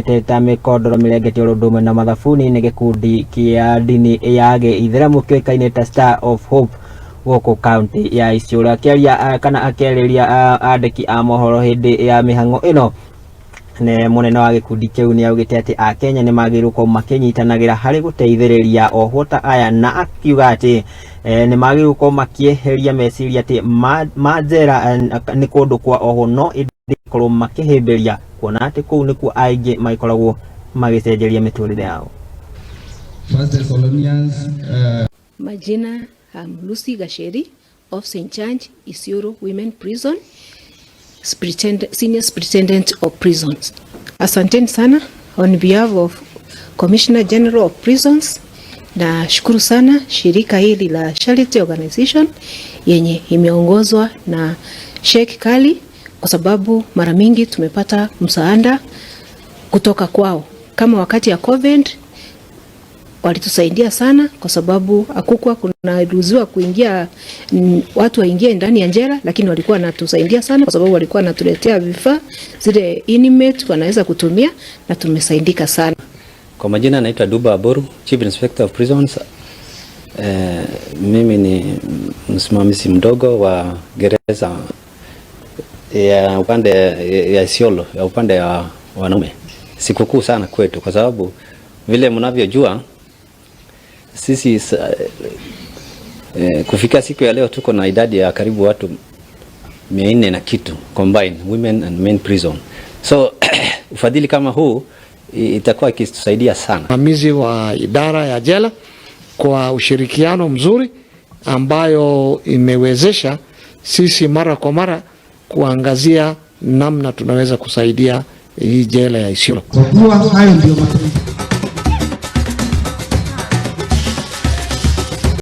Mĩtĩ ta mĩkondoro, mĩrengeti, oro ũndũ ũmwe na mathabuni nĩ gĩkundi kĩa ndini ya gĩithĩramu kĩũĩkaine ta Star of Hope gũkũ kaunti ya Isiolo. Akĩaria kana akĩarĩria andĩki a mohoro hĩndĩ ya mĩhang'o ĩno, ne mũnene wa gĩkundi kĩu nĩ augĩte atĩ Akenya nĩ magĩrĩirwo gũkorwo makĩnyitanagĩra harĩ gũteithĩrĩria ohwo ta aya, na akiuga atĩ nĩ magĩrĩirwo gũkorwo makĩeheria meciria atĩ ma njera nĩ kũndũ kwa ohwo, no ĩndĩ gũkorwo makĩhĩmbĩria kuona atĩ kũu nĩkuo aingĩ magĩkoragwo magĩcenjeria mĩtũrĩre yao. First Thessalonians Majina, I'm Lucy Gasheri, officer in charge, Isiolo Women Prison, Senior Superintendent of Prisons. Asanteni sana on behalf of Commissioner General of Prisons. Nashukuru sana shirika hili la Charity Organization yenye imeongozwa na Sheikh Kali kwa sababu mara mingi tumepata msaada kutoka kwao. Kama wakati ya COVID walitusaidia sana kwa sababu hakukuwa kunaruhusiwa kuingia watu waingie ndani ya jela, lakini walikuwa wanatusaidia sana kwa sababu walikuwa wanatuletea vifaa zile inmate wanaweza kutumia na tumesaidika sana. Kwa majina naitwa Duba Aboru, Chief Inspector of Prisons. Mimi ni msimamizi mdogo wa gereza ya upande ya Isiolo, ya upande wa wanaume. Sikukuu sana kwetu kwa sababu vile mnavyojua sisi kufikia siku ya leo tuko na idadi ya karibu watu 400 na kitu combine women and men prison. So ufadhili kama huu itakuwa ikitusaidia sana. Msimamizi wa idara ya jela kwa ushirikiano mzuri ambayo imewezesha sisi mara kwa mara kuangazia namna tunaweza kusaidia hii jela ya Isiolo. Kwa kuwa hayo ndio matendo.